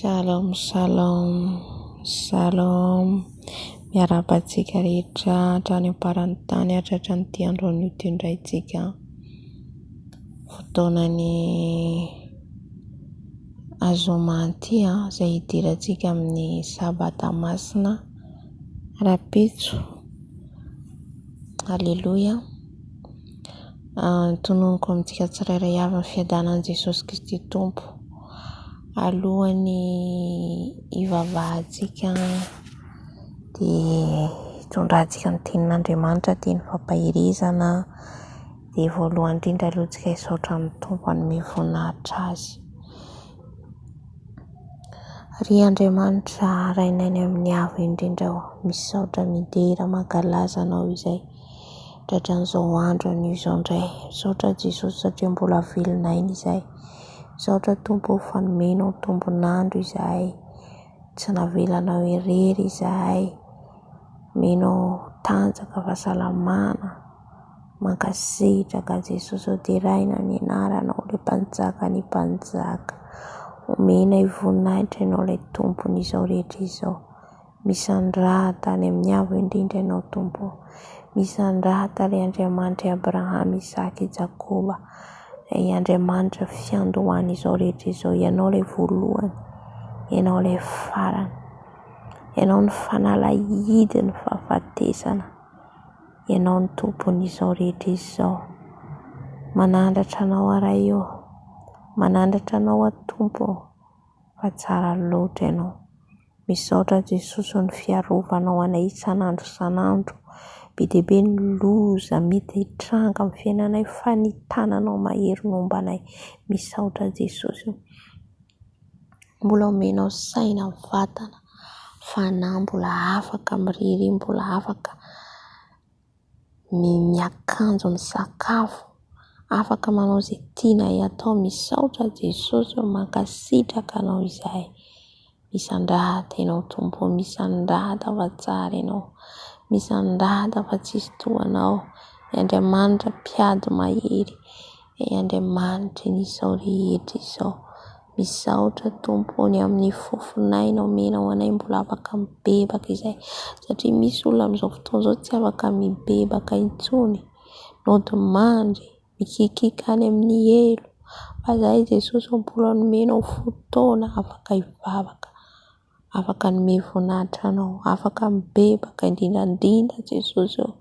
Shalom shalom shalom Miarahaba antsika rehetra hatrany am-paran'ny tany hatratr'ity andro anio ity indray tsika. Fotoanan'ny azoma ity izay hidirantsika amin'ny sabata masina rahampitso. Aleloia. Tononiko amintsika tsirairay avy ny fiadanan'i Jesosy Kristy Tompo. Alohan'ny hivavahantsika dia hitondrantsika ny tenin'Andriamanitra, teny fampaherezana. Dia voalohany indrindra aloha tsika hisaotra ny Tompo hanome voninahitra Azy. Ry Andriamanitra Rainay any amin'ny Avo indrindra ô, misaotra, midera, mankalaza Anao izay tratran'izao andro anio izao indray. Misaotra Jesosy satria mbola velona aina izahay. Misaotra Tompo ô fa nomenao tombon'andro izahay. Tsy navelanao irery izahay. Nomenao tanjaka, fahasalamana. Mankasitraka Jesosy ô, deraina ny anaranao ilay mpanjaka ny mpanjaka. Omenay voninahitra ianao ilay tompon'izao rehetra izao. Misandrahata any amin'ny avo indrindra ianao Tompo ô. Misandrahata ilay Andriamanitr'i Abrahama, Isaka, i Jakoba. Ilay Andriamanitra fiandohan'izao rehetra izao. Ianao ilay voalohany, ianao ilay farany. Ianao ny fanalahidin'ny fahafatesana. Ianao no tompon'izao rehetra izao. Manandratra anao aho Ray ô. Manandratra anao aho Tompo ô. Fa tsara loatra ianao. Misaotra Jesosy ny fiarovanao anay isan'andro isan'andro. Be dia be ny loza mety hitranga amin'ny fiainanay fa ny tananao mahery no homba anay. Misaotra Jesosy ô. Mbola omenao saina, vatana, fanahy mbola afaka miriaria, mbola afaka miakanjo, misakafo, afaka manao izay tianay atao. Misaotra Jesosy ô, mankasitraka Anao izahay. Misandrahaka Ianao Tompo ô, misandrahaka fa tsara Ianao, misandrahaka fa tsisy toa Anao. Ry Andriamanitra mpiady mahery, ry Andriamanitry ny izao rehetra izao. Misaotra Tompo ô ny amin'ny fofon'aina omenao anay mbola afaka mibebaka izahay satria misy olona amin'izao fotoana izao tsy afaka mibebaka intsony, nodimandry, mikiakiaka any amin'ny helo fa izahay Jesosy ô mbola nomenao fotoana afaka hivavaka, afaka hanome voninahitra Anao, afaka mibebaka indrindra indrindra Jesosy ô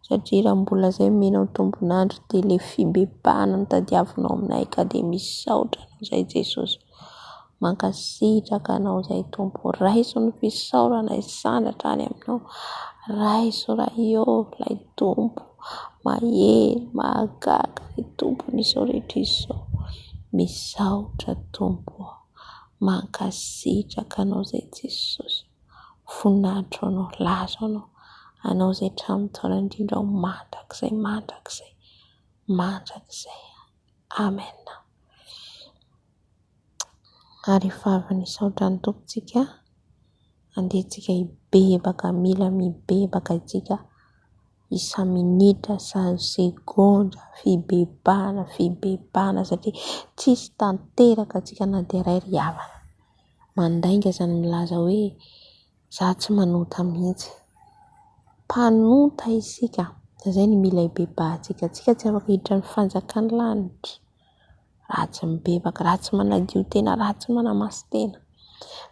satria raha mbola izay omenao tombon'andro dia ilay fibebahana no tadiavinao aminay ka dia misaotra Anao izahay Jesosy. Mankasitraka Anao izahay Tompo. Raiso ny fisaorana hisandratra any Aminao. Raiso Ray ô, ilay Tompo mahery, mahagaga, ilay Tompon'izao rehetra izao. Misaotra Tompo ô. Mankasitraka Anao izahay Jesosy. Voninahitro Anao, laza Anao. Anao izay hatramin'ny taona indrindra ho mandrakizay, mandrakizay, mandrakizay. Amen. Ary efa avy nisaotra ny Tompo tsika, andeha tsika hibebaka, mila mibebaka isika isa-minitra, isa-segondra, fibebahana, fibebahana satria tsisy tanteraka antsika na dia iray ry havana. Mandainga izany milaza hoe za tsy manota mihitsy. Mpanota isika, izay no mila hibebahantsika. Tsika tsy afaka hiditra ny fanjakan'ny lanitra. Raha tsy mibebaka, raha tsy manadio tena, raha tsy manamasin-tena.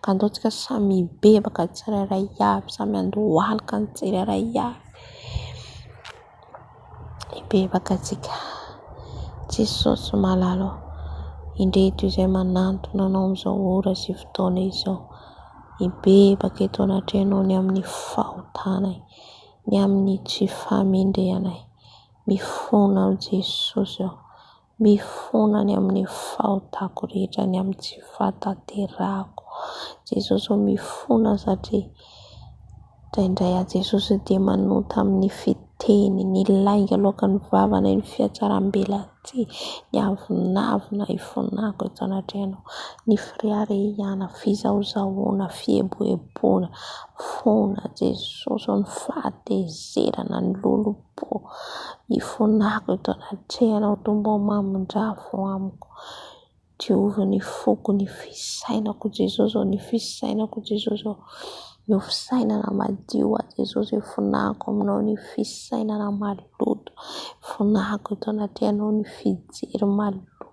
Ka andao tsika samy hibebaka tsirairay avy, samy handohalika ny tsirairay avy. Hibebaka tsika. Jesosy malala ô, indreto izay manantona Anao amin'izao ora sy fotoana izao. Hibebaka eto anatrehanao ny amin'ny fahotanay, ny amin'ny tsy fahamendrehanay. Mifona aho Jesosy ô. Mifona ny amin'ny fahotako rehetra, ny amin'ny tsy fahatanterahako. Jesosy ô, mifona satria indraindray aho Jesosy dia manota amin'ny fiteny, ny lainga aloakan'ny vavanay, ny fihatsaram-belatsihy, ny avonavona ifonako eto anatrehanao, ny fireharehana, fizahozahoana, fieboeboana. Mifona Jesosy ô, ny fahatezerana, ny lolompo. Tompo, ifonako eto anatrehanao Tompo ô, mamindrafo amiko. Diovy ny foko, ny fisainako Jesosy ô, ny fisainako Jesosy ô. Ny fisainana madio aho Jesosy ô, ifonako aminao ny fisainana maloto, ifonako eto anatrehanao ny fijery maloto.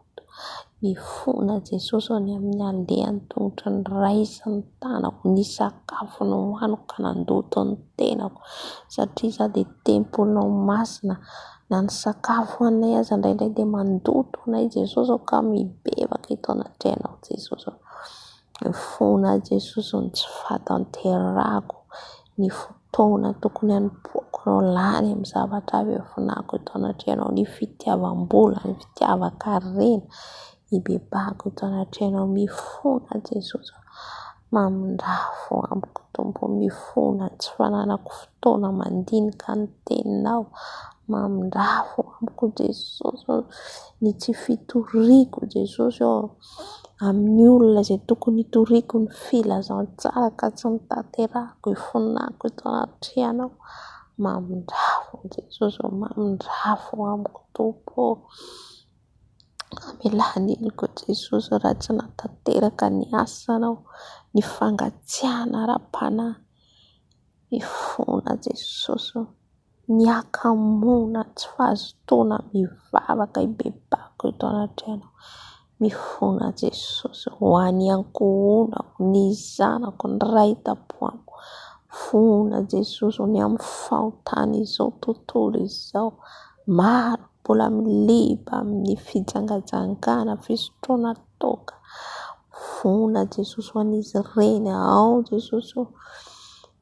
Mifona Jesosy ô ny amin'ny alehan'ny tongotro ny raisin'ny tanako, ny sakafo nohaniko ka nandoto ny tenako satria izaho dia tempolinao masina, na ny sakafo hohaninay aza indraindray dia mandoto anay Jesosy ô ka mibebaka eto anatrehanao Jesosy ô. Mifona Jesosy ô ny tsy fahatanterahako, ny fotoana tokony hanompoako anao lany amin'ny zavatra avy ifonako eto anatrehanao, ny fitiavam-bola, ny fitiavan-karena, hibebahako eto anatrehanao, mifona Jesosy ô, mamindrà fo amiko Tompo, mifona ny tsy fananako fotoana mandinika ny teninao, mamindrà fo amiko Jesosy ô, ny tsy fitoriako Jesosy ô. Amin'ny olona izay tokony hitoriako ny filazantsara ka tsy notanterahako, ifonako eto anatrehanao. Mamindrà fo Jesosy ô, mamindrà fo amiko Tompo ô. Mamelà ny heloko Jesosy raha tsy nahatanteraka ny asanao, ny fangatsiahana ara-panahy. Mifona Jesosy ô. Ny hakamoana, tsy fahazotoana mivavaka hibebahako eto anatrehanao. Mifona Jesosy ho an'ny ankohonako, ny zanako, ny ray tampo amiko. Mifona Jesosy ny amin'ny fahotan'izao tontolo izao. Maro mbola miliba amin'ny fijangajangana, fisotroana toaka. Mifona Jesosy ho an'izy ireny. Ao Jesosy ô.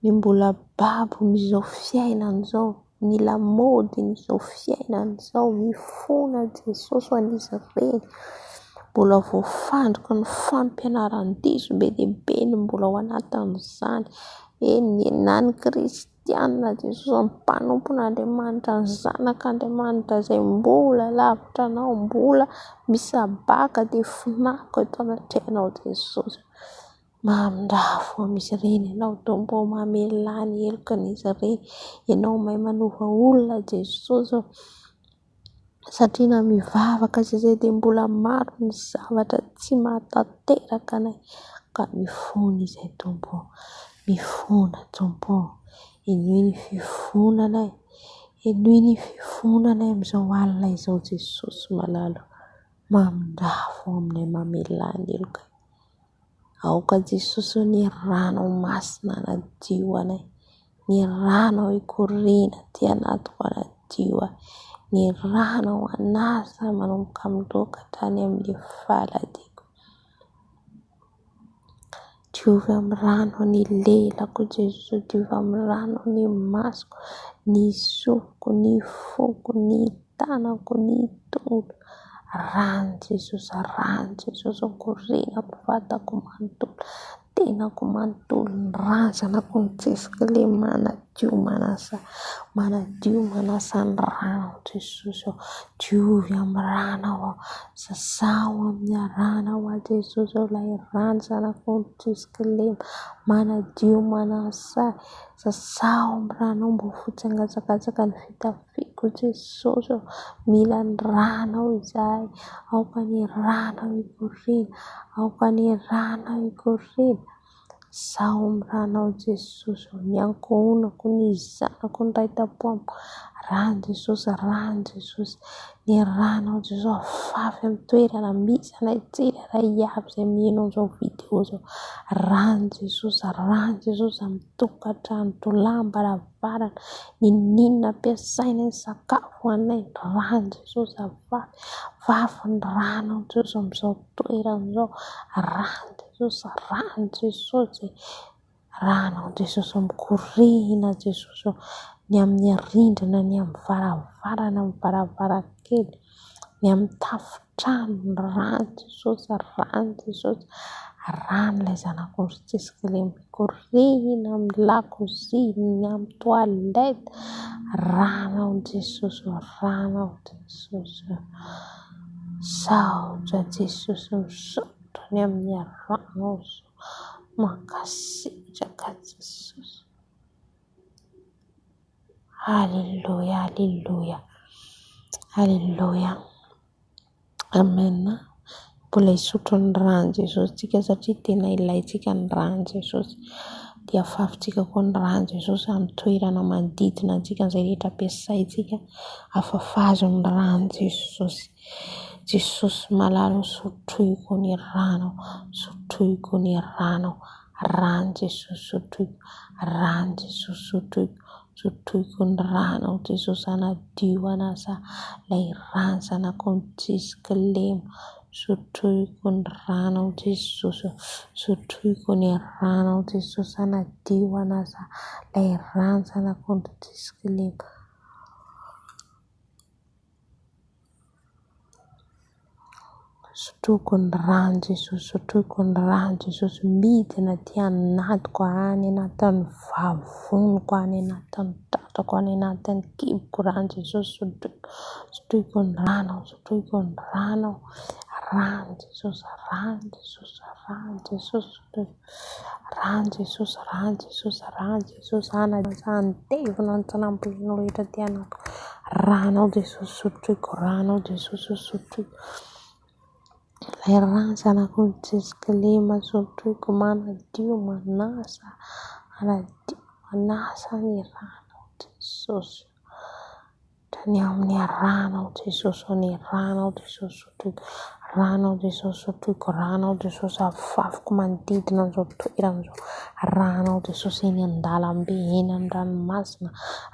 Ny mbola babon'izao fiainana izao, ny lamaodin'izao fiainana izao, mifona Jesosy ho an'izy ireny, mbola voafandriky ny fampianaran-diso be dia be ny mbola ao anatin'izany, eny e, na ny kristiana Jesosy, ny mpanompon'Andriamanitra, ny zanak'Andriamanitra izay mbola lavitra anao, mbola misabaka dia ifonako eto anatrehanao Jesosy. Mamindrafo amin'izy ireny Ianao Tompo ô, mamelà ny helokan'izy ireny. Ianao mahay manova olona Jesosy ô, satria na mivavaka aza izahay dia mbola maro ny zavatra tsy mahatanteraka anay ka mifona izahay Tompo ô, mifona Tompo ô, henoy ny fifonanay, henoy ny fifonanay amin'izao alina izao Jesosy malala ô, mamindrafo aminay, mamelà ny helokay. Aoka Jesosy ô ny ranao masina hanadio anay, ny ranao hikoriana aty anatiko hanadio ahy, ny ranao hanasa manomboka amin'ny lohako hatrany amin'ny faladiako. Diovy amin'ny ranao ny lelako Jesosy ô, diovy amin'ny ranao ny masoko, ny sofiko, ny foko, ny tanako, ny tongotro. Ràn'i Jesosy, ràn'i Jesosy mikoriana amin'ny vatako manontolo, tenako manontolo, ny razanako mitsesika ilay manadio manasa, manadio manasa ny rànao Jesosy ô, diovy amin'ny rànao aho, sasao amin'ny rànao aho Jesosy ô, ilay ràn'ny zanakao mitsesika ilay manadio manasa, sasao amin'ny rànao mba ho fotsy hangatsakatsaka ny fitafiako. Fiko Jesosy ô, mila ny ranao izahay, aoka ny ranao hikoriana, aoka ny ranao hikoriana, zaho amin'ny ranao Jesosy ô, ny ankohonako, ny zanako, ny ray tampo amiko, ran'i Jesosy, ran'i Jesosy, ny ranao Jesosy afafy amin'ny toerana misy anay tsirairay avy izay mino an'izao vidéo izao, ran'i Jesosy, ran'i Jesosy amin'ny tokantrano, tolàm-baravarana. Varana, n'inon'inona ampiasaina ny sakafo hohaninay, ny ràn'i Jesosy avafy, avafy ny rànao Jesosy amin'izao toerana izao, ràn'i Jesosy, ràn'i Jesosy, rànao Jesosy mikoriana Jesosy ô, ny amin'ny rindrina, ny amin'ny varavarana, ny varavarankely. Ny amin'ny tafontrano, ny ràn'i Jesosy, ràn'i Jesosy, ràn'ilay zanak'ondry tsisy kilema mikoriana amin'ny lakozia, ny amin'ny toilette, rànao Jesosy ô, rànao Jesosy ô. Misaotra Jesosy, misaotra ny amin'ny rànao, mankasitraka Jesosy. Aleloia, aleloia, aleloia. Amen. Mbola hisotro ny ran'i Jesosy tsika satria tena ilaintsika ny ran'i Jesosy. Dia afafintsika koa ny ran'i Jesosy amin'ny toerana manodidina antsika izay rehetra ampiasaintsika, afafazo ny ran'i Jesosy. Jesosy malala ô, sotroiko ny ranao, sotroiko ny ranao, ran'i Jesosy sotroiko, ran'i Jesosy sotroiko, sotroiko ny ranao Jesosy hanadio an'asa ilay rany zanak'ondry tsisy kilema, sotroiko ny ranao Jesosy ô, sotroiko ny ranao Jesosy hanadio an'asa ilay rany zanak'ondry tsisy kilema. Sotroiko ny ran'i Jesosy, sotroiko ny ran'i Jesosy, midina aty anatiko, any anatin'ny vavoniko, any anatin'ny tratrako, any anatin'ny kiboko ran'i Jesosy, sotroiko, sotroiko ny ranao, sotroiko ny ranao, ran'i Jesosy, ran'i Jesosy, ran'i Jesosy, sotroiko, ran'i Jesosy, ran'i Jesosy, ran'i Jesosy, hanatevina ny tsy nampoizinao rehetra aty anatiko. Ranao Jesosy sotroiko, ranao Jesosy sotroiko. Ilay rà zanak'ondry tsisy kilema sotroiko, manadio, manasa, manadio, manasa ny ranao Jesosy. Hatrany amin'ny ranao Jesosy ô, ny ranao Jesosy sotroiko, ranao Jesosy sotroiko, ranao Jesosy afafiko manodidina an'izao toerana izao, ranao Jesosy eny an-dalambe, eny an-dranomasina,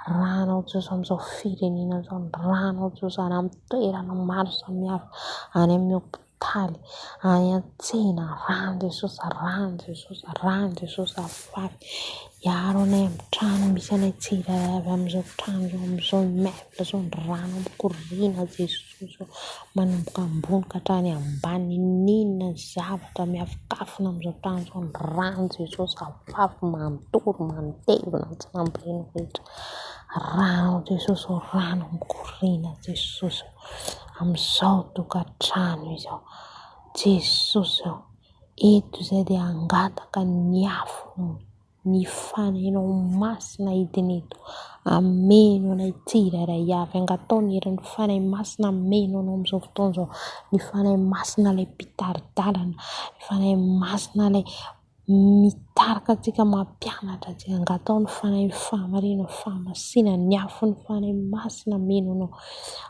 ranao Jesosy amin'izao firenena izao, ny ranao Jesosy any amin'ny toerana maro samihafa, any amin'ny hopitaly, any an-tsena, ran'i Jesosy, ran'i Jesosy, ran'i Jesosy afafy, hiaro anay amin'ny trano misy anay tsirairay avy amin'izao trano izao, amin'izao immeuble izao, ny rano mikoriana Jesosy ô, manomboka ambony ka hatrany ambany, n'inon'inona zavatra miafokafona amin'izao trano izao, ny ran'i Jesosy afafy manontolo, manodidina ny tsy nambolena rehetra, ranao Jesosy ô, rano mikoriana Jesosy ô, amin'izao tokantrano izao, Jesosy ô. Eto izay dia hangataka ny afonao, ny Fanahinao Masina hidina eto, hameno anay tsirairay avy. Angataho ny herin'ny Fanahy Masina hameno anao amin'izao fotoana izao. Ny Fanahy Masina ilay mpitari-dalana, ny Fanahy Masina ilay mitarika antsika, mampianatra antsika. Angataho ny Fanahin'ny fahamarinana, fahamasinana, ny afon'ny Fanahy Masina hameno anao.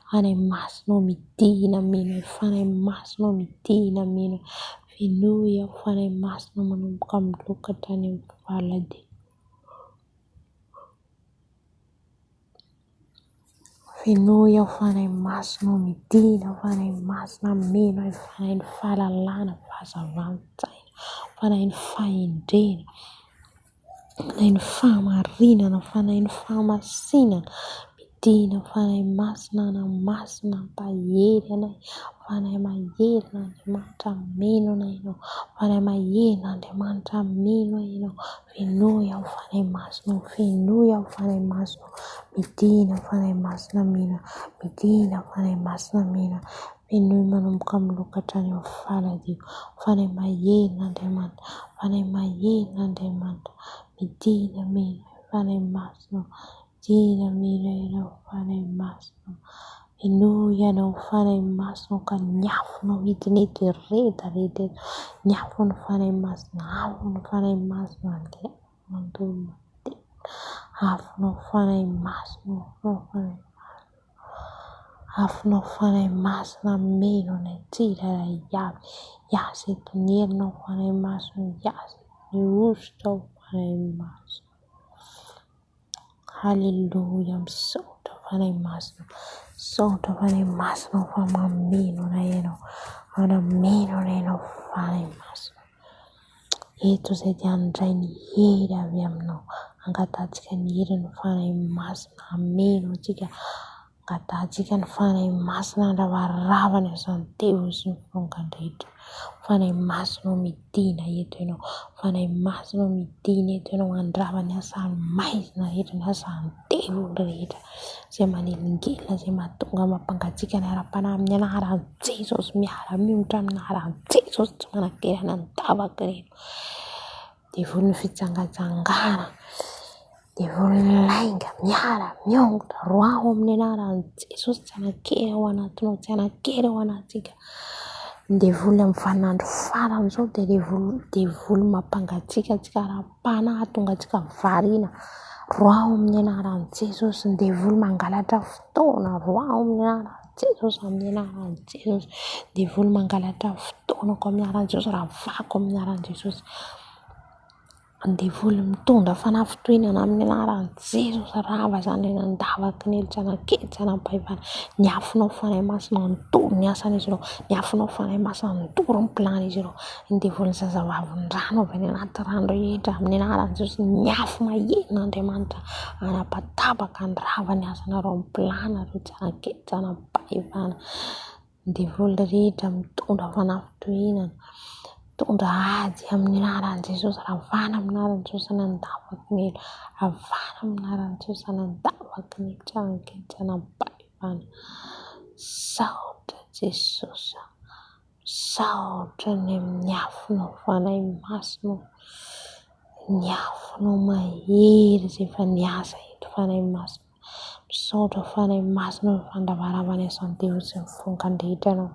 Fanahy Masina ô, midina hameno ahy, Fanahy Masina ô, midina hameno ahy. Fenoy aho Fanahy Masina manomboka amin'ny loha ka hatrany amin'ny faladia. Fenoy aho Fanahy Masina ô, midina aho Fanahy Masina, hameno ahy Fanahin'ny fahalalana, fahazavan-tsaina, Fanahin'ny fahendrena. Fanahin'ny fahamarinana, Fanahin'ny fahamasinana, midina Fanahy Masina hanamasina hampahery anay, Fanahy mahery Andriamanitra mino anay Ianao, Fanahy mahery Andriamanitra mino ahy Ianao, fenoy aho Fanahy Masina ô, fenoy aho Fanahy Masina ô, midina Fanahy Masina mino ahy, midina Fanahy Masina mino ahy, Fenoy manomboka amin'ny loha ka hatrany amin'ny faladio. Fanahy mahery Andriamanitra, Fanahy mahery Andriamanitra, midina mino Fanahy Masina, midina mino Ianao Fanahy Masina. Fenoy Ianao Fanahy Masina ka ny afonao hidina eto hiredareda eto, ny afon'ny Fanahy Masina, afon'ny Fanahy Masina andeha mandoro mandeha, afonao Fanahy Masina, afonao Fanahy Masina. Afonao Fanahy Masina hameno anay tsirairay avy. Hiasa eto ny herinao Fanahy Masina, hiasa eto ny hosotrao Fanahy Masina. Haleloia, misaotra Fanahy Masina, misaotra Fanahy Masina fa mameno anay Ianao, manameno anay Ianao Fanahy Masina. Eto izay dia handray ny hery avy aminao. Angatahantsika ny herin'ny Fanahy Masina hameno antsika. Angatahantsika ny Fanahy Masina handravarava ny asan'ny devoly sy ny firongany rehetra. Fanahy Masina ô midina eto ianao. Fanahy Masina ô midina eto ianao handrava ny asan'ny maizina rehetra, ny asan'ny devoly rehetra izay manelingelina, izay mahatonga mampangatsiaka ny ara-panahy amin'ny anaran'i Jesosy miara-miongotra amin'ny anaran'i Jesosy tsy manan-kery any an-davaka ireny. Devolin'ny fijangajangana, devolin'ny lainga, miara-miongotra, roaho amin'ny anaran'i Jesosy tsy hanan-kery ao anatinao, tsy hanan-kery ao anatintsika. Ny devoly amin'ny vaninandro farany izao dia devoly devoly mampangatsiaka antsika ara-panahy hahatonga antsika variana. Roaho amin'ny anaran'i Jesosy ny devoly mangalatra fotoana, roaho amin'ny anaran'i Jesosy, amin'ny anaran'i Jesosy. Devoly mangalatra fotoanako amin'ny anaran'i Jesosy, ravako amin'ny anaran'i Jesosy. Ny devoly mitondra fanafintohinana amin'ny anaran'i Jesosy rava izany any an-davaky ny helo tsy hanan-kery tsy hanam-pahefana. Ny afonao Fanahy Masina nitory ny asan'izy ireo, ny afonao Fanahy Masina nitory ny plan'izy ireo. Ny devoly zazavavin'ny rano avy any anaty rano rehetra amin'ny anaran'i Jesosy ny afo mahelin'Andriamanitra hanapatapaka ny rava ny asanareo amin'ny planareo tsy hanan-kery tsy hanam-pahefana. Ny devoly rehetra mitondra fanafintohinana, mitondra ady amin'ny anaran'i Jesosy, ravana amin'ny anaran'i Jesosy any an-davaky ny helo, ravana amin'ny anaran'i Jesosy any an-davaky ny helo, tsy hanan-kery tsy hanam-pahefana. Misaotra Jesosy a, misaotra ny amin'ny afonao Fanahy Masina ô, ny afonao mahery izay efa niasa eto Fanahy Masina. Misaotra Fanahy Masina ny fandravarava ny asan'ny devoly sy ny fongandrehetra anao.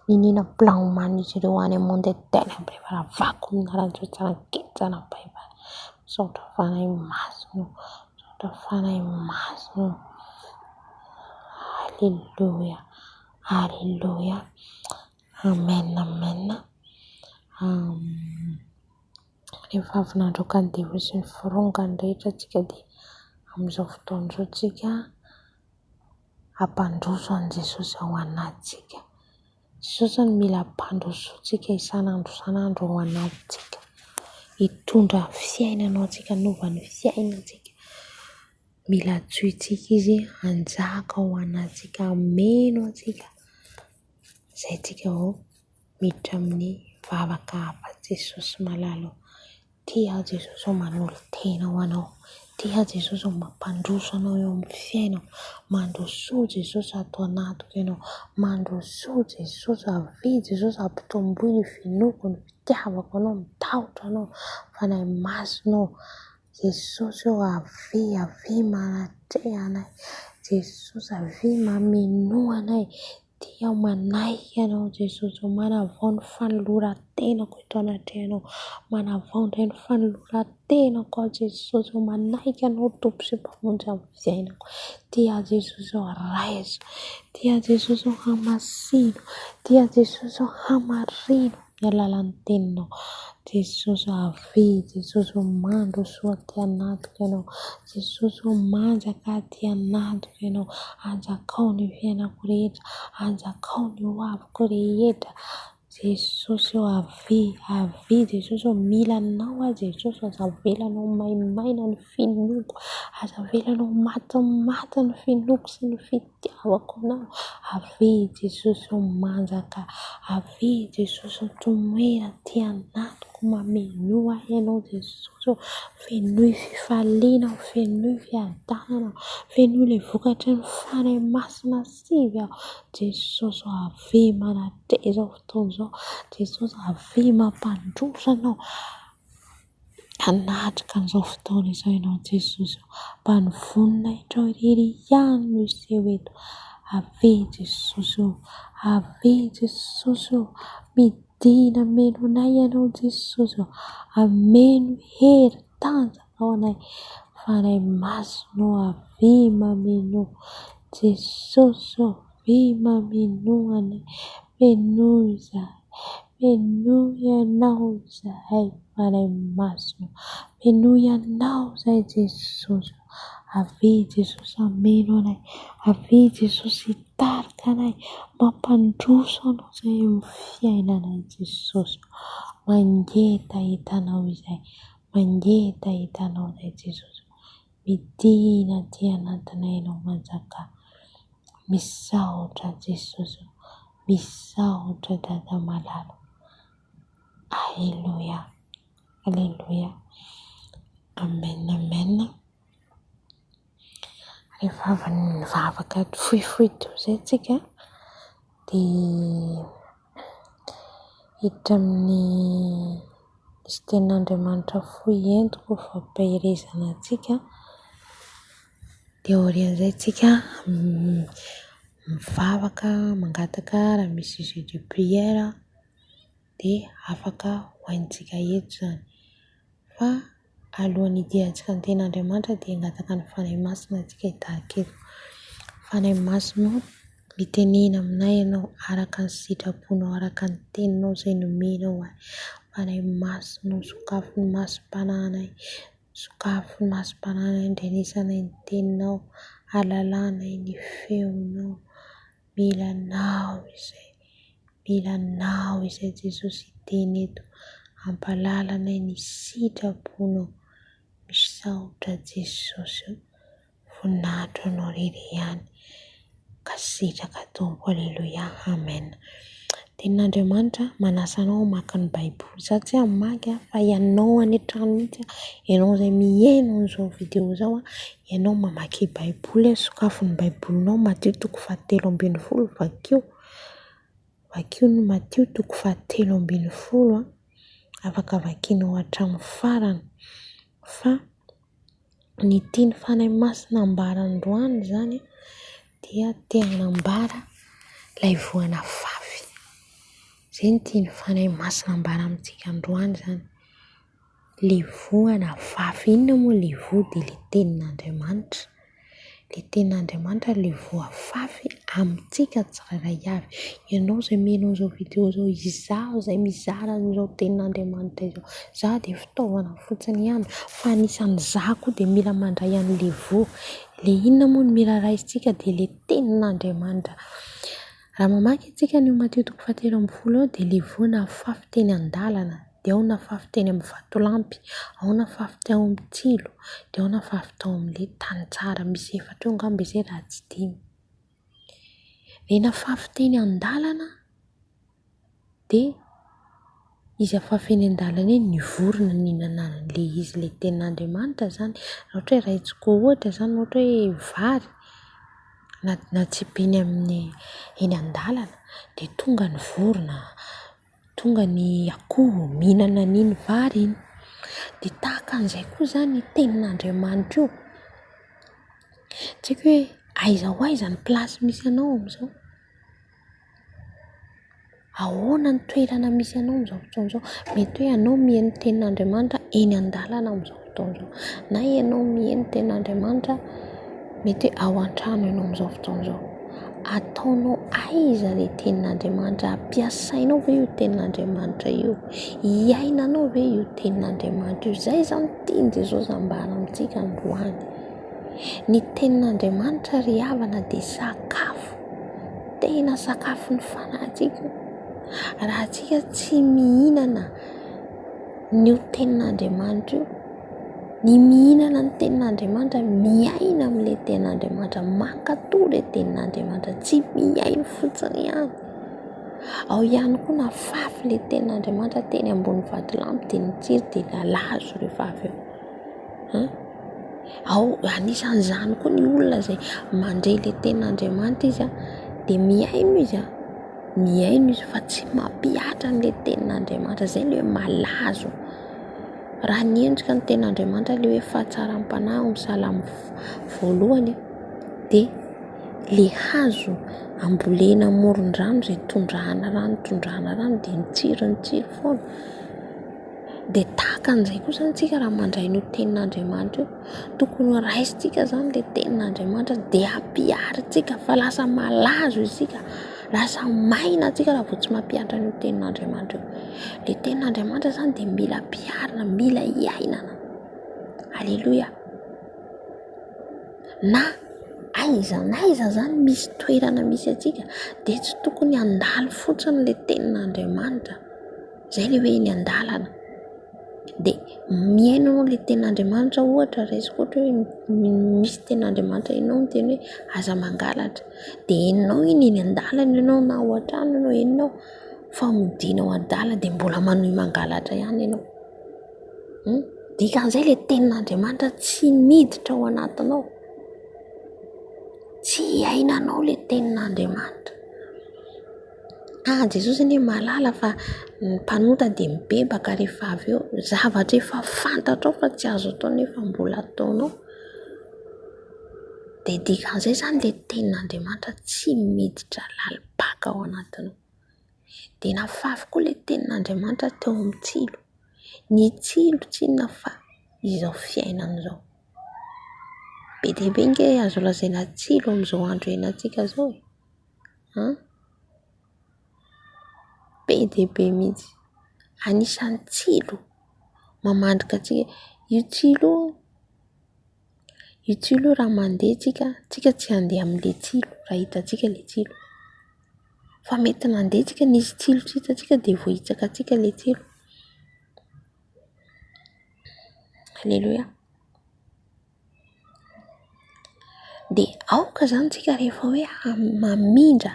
Niniana plan omanin'izy ireo any amin'ny monde des ténèbres efa ravako amin'ny anaran'i Jesosy tsy hanan-kery tsy hanam-pahefana. Misaotra Fanahy Masina ô, misaotra Fanahy Masina ô. Alléluia, Alléluia. Amen, amen. Rehefa avy nandroaka ny devoly sy ny firongany rehetra tsika dia amin'izao fotoana izao tsika hampandroso an'i Jesosy ao anatintsika. Jesosy no mila ampandrosoantsika isan'andro isan'andro ao anatintsika. Hitondra fiainana ho antsika, hanova ny fiainantsika. Mila antsointsika Izy hanjaka ao anatintsika, hameno antsika. Izay tsika vao miditra amin'ny vavaka hafa. Jesosy malala ô, tia aho Jesosy ô, manolo-tena ho Anao. Tia aho Jesosy ô, mampandroso Anao eo amin'ny fiainako. Mandrosoa Jesosy ato anatiko Ianao. Mandrosoa Jesosy, avia Jesosy ampitomboy ny finoako, ny fitiavako Anao, ny tahotro Anao. Fanahy Masina ô, Jesosy ô, avia, avia manatreha anay. Jesosy avia mamenoa anay. Tia aho manaiky Anao Jesosy ô, manavao ny fanoloran-tenako eto anatrehanao, manavao indray ny fanoloran-tenako aho Jesosy ô, manaiky Anao Tompo sy Mpamonjy amin'ny fiainako. Tia aho Jesosy ô, raiso, tia aho Jesosy ô, hamasino, tia aho Jesosy ô, hamarino amin'ny alalan'ny teninao. Jesosy ô, avia Jesosy ô, mandrosoa aty anatiko Ianao. Jesosy ô, manjaka aty anatiko Ianao. Anjakao ny fiainako rehetra, anjakao ny ho aviko rehetra. Jesosy ô, avia, avia Jesosy ô, mila Anao aho Jesosy ô, aza avelanao maimaina ny finoako, aza avelanao matimaty ny finoako sy ny fitiavako Anao. Avia Jesosy ô, manjaka, avia Jesosy ô, tomoera aty anatiko, mamenoa ahy Ianao Jesosy ô, fenoy fifaliana aho, fenoy fiadanana aho, fenoy ilay vokatry ny Fanahy Masina sivy aho. Jesosy ô, avia manatreha izao fotoana izao, Jesosy avia mampandroso Anao. Hanatrika an'izao fotoana izao Ianao Jesosy ô, mba ny voninahitrao irery ihany no hiseho eto. Avia Jesosy ô, avia Jesosy ô, midina hameno anay Ianao Jesosy ô, hameno hery, tanjaka ao anay. Fanahy Masina ô, avia mameno, Jesosy ô, avia mameno anay, fenoy izahay. Fenoy Ianao izahay Fanahy Masina ô, fenoy Ianao izahay Jesosy ô, avia Jesosy hameno anay, avia Jesosy hitarika anay, mampandroso Anao izahay eo amin'ny fiainanay Jesosy ô, mangetaheta Anao izahay, mangetaheta Anao izahay Jesosy ô, midina aty anatinay Ianao manjakà. Misaotra Jesosy ô, misaotra Dada malala. Aleloia, aleloia. Amen, amen. Rehefa avy nivavaka fohifohy teo izay tsika dia hiditra amin'ny misy tenin'Andriamanitra fohy entiko ho fampaherezana antsika. Dia aorian'izay tsika mivavaka, mangataka raha misy sujet de prière. dia afaka hohaintsika eto izany. Fa alohan'ny hidirantsika ny tenin'Andriamanitra dia hangataka ny Fanahy Masina antsika hitarika eto. Fanahy Masina ô, mitenena aminay Ianao araka ny sitraponao, araka ny teninao izay nomenao ahy. Fanahy Masina ô, sokafy ny masom-panahinay, sokafy ny masom-panahinay handrenesanay ny teninao, hahalalanay ny feonao. Mila Anao izay, mila Anao izay Jesosy hiteny eto, hampahalala anay ny sitraponao. Misaotra Jesosy ô, voninahitra ho Anao irery ihany. Mankasitraka Tompo, Aleloia, Amen. Tenin'Andriamanitra manasa anao hamaky ny Baiboly. Za tsy hamaky fa ianao any an-trano mihitsy, ianao izay mihaino an'izao vidéo izao, ianao mamaky Baiboly, sokafy ny Baibolinao, Matio toko fahatelo ambin'ny folo, vakio. Vakio ny Matio toko fahatelo ambin'ny folo, afaka vakianao hatramin'ny farany. Fa ny tian'ny Fanahy Masina ambara androany izany dia te hanambara ilay voa nafafy. Izay no tian'ny Fanahy Masina ambara amintsika androany izany. Ilay voa nafafy. Inona moa ilay voa? Dia ilay tenin'Andriamanitra. Ilay tenin'Andriamanitra ilay voa afafy amintsika tsirairay avy. Ianao izay mihaino an'izao vidéo izao, izaho izay mizara an'izao tenin'Andriamanitra izao. Izaho dia fitaovana fotsiny ihany fa anisan'izaho koa dia mila mandray an'ilay voa. Ilay inona moa no mila raisintsika dia ilay tenin'Andriamanitra. Raha mamaky isika an'io Matio toko fahatelo ambin'ny folo io dia ilay voa nafafy teny an-dalana, dia ao nafafy teny amin'ny vatolampy, ao nafafy teo amin'ny tsilo, dia ao nafafy tao amin'ilay tany tsara. Misy efatra eo angamba izay raha tsy dimy. Ilay nafafy teny an-dalana dia izy afafy eny an-dalana eny ny vorona nihinana an'ilay izy, ilay tenin'Andriamanitra izany. Raha ohatra hoe raisiko ohatra izany, ohatra hoe vary natsipy eny amin'ny eny an-dalana dia tonga ny vorona, tonga ny akoho mihinana an'iny vary iny. Dia tahaka an'izay koa izany io tenin'Andriamanitra io. Tsy haiko hoe aiza ho aiza ny place misy anao amin'izao. Ahoana ny toerana misy anao amin'izao fotoana izao? Mety hoe ianao mihaino ny tenin'Andriamanitra eny an-dalana amin'izao fotoana izao, na ianao mihaino ny tenin'Andriamanitra mety hoe ao an-trano ianao amin'izao fotoana izao. Ataonao aiza ilay tenin'Andriamanitra? Ampiasainao ve io tenin'Andriamanitra io? Iainanao ve io tenin'Andriamanitra io? Izay izany no tian'i Jesosy ambara amintsika androany. Ny tenin'Andriamanitra ry havana dia sakafo. Tena sakafon'ny fanahintsika io. Raha antsika tsy mihinana an'io tenin'Andriamanitra io, ny mihinana ny tenin'Andriamanitra, miaina amin'ilay tenin'Andriamanitra, mankatò ilay tenin'Andriamanitra, tsy mihaino fotsiny ihany. Ao ihany koa nafafy ilay tenin'Andriamanitra teny ambony vatolampy dia nitsiry dia nalazo rehefa avy eo. An? Ao anisan'izany koa ny olona izay mandre ilay tenin'Andriamanitra izy an, dia mihaino izy an, mihaino izy fa tsy mampihatra an'ilay tenin'Andriamanitra, izay ilay hoe malazo. Raha ny endrika ny tenin'Andriamanitra ilay hoe fahatsaram-panahy ao amin'ny salamo voalohany dia ilay hazo ambolena amoron-drano izay tondrahana rano tondrahana rano dia mitsiry mitsiry foana. Dia tahaka an'izay koa izany isika raha mandray an'io tenin'Andriamanitra io. Tokony ho raisintsika izany ilay tenin'Andriamanitra dia ampiharintsika fa lasa malazo isika, lasa maina isika raha vao tsy mampihatra an'io tenin'Andriamanitra io. Ilay tenin'Andriamanitra izany dia mila ampiharina, mila iainana. Aleloia. Na aiza na aiza izany misy toerana misy antsika dia tsy tokony handalo fotsiny ilay tenin'Andriamanitra. Izay ilay hoe eny an-dalana. Dia mihaino anao ilay tenin'Andriamanitra ohatra, raisiko ohatra hoe misy tenin'Andriamanitra henonao miteny hoe aza mangalatra. Dia henonao iny eny an-dalana ianao na ao an-trano ianao henonao fa modianao adala dia mbola manohy mangalatra ihany ianao. Dikan'izay ilay tenin'Andriamanitra tsy miditra ao anatinao. Tsy iainanao ilay tenin'Andriamanitra. Ah, Jesosy anie mahalala fa ny mpanota dia mibebaka rehefa avy eo. Zavatra efa fantatrao fa tsy azo atao nefa mbola ataonao. Dia dikan'izay izany ilay tenin'Andriamanitra tsy miditra lalim-paka ao anatinao. Dia nafafy koa ilay tenin'Andriamanitra teo amin'ny tsilo. Ny tsilo tsy inona fa izao fiainana izao. Be dia be ange azo lazaina tsilo amin'izao andro iainantsika izao e. An? Be dia be mihitsy. Anisan'ny tsilo mamandrika antsika. Io tsilo io, io tsilo io raha mandeha tsika, tsika tsy handeha amin'ilay tsilo raha hitantsika ilay tsilo. Fa mety nandeha tsika nisy tsilo tsy hitantsika dia voahitsaka antsika ilay tsilo. Aleloia. Dia aoka izany tsika rehefa hoe mamindra,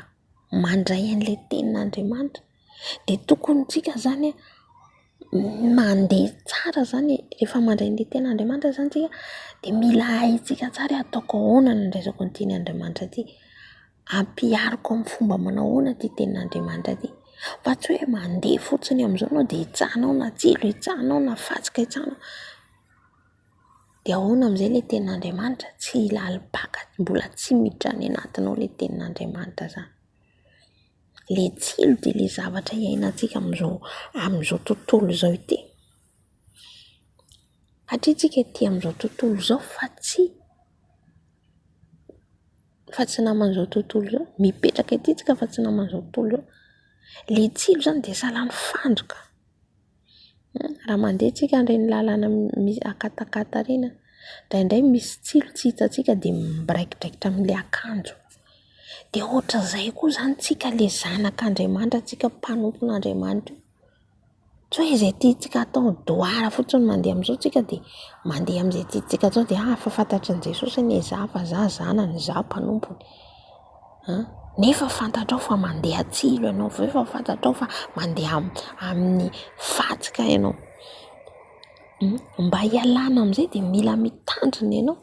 mandray an'ilay tenin'Andriamanitra dia tokony tsika izany mandeha tsara izany e. Rehefa mandray an'ilay tenin'Andriamanitra izany tsika dia mila haintsika tsara hoe ataoko ahoana ny handraisako an'ity tenin'Andriamanitra ity. Ampihariko amin'ny fomba manao ahoana ity tenin'Andriamanitra ity. Fa tsy hoe mandeha fotsiny amin'izao ianao dia hitsahanao na tsilo, hitsahanao na fantsika, hitsahanao. Dia ahoana amin'izay ilay tenin'Andriamanitra? Tsy lalim-paka, mbola tsy miditra any anatinao ilay tenin'Andriamanitra izany. Ilay tsilo dia ilay zavatra iainantsika amin'izao amin'izao tontolo izao ity. Satria tsika ety amin'izao tontolo izao fa tsy fa tsy naman'izao tontolo izao. Mipetraka ety tsika fa tsy naman'izao tontolo izao. Ilay tsilo izany dia sahalan'ny fandrika. Raha mandeha tsika amin'ireny lalana misy akatakata ireny an, indraindray misy tsilo tsy hitantsika dia miraikidraikitra amin'ilay akanjo. Dia ohatran'izay koa izany tsika ilay zanak'Andriamanitra, tsika mpanompon'Andriamanitra io. Tsy hoe izay tiantsika atao doara fotsiny mandeha amin'izao tsika dia mandeha amin'izay tiantsika atao dia ah fa fantatry an'i Jesosy anie izaho fa izaho zanany, izaho mpanompony. An, nefa fantatrao fa mandeha tsilo ianao, nefa fantatrao fa mandeha amin'ny fantsika ianao. Mba hialana amin'izay dia mila mitandrina ianao.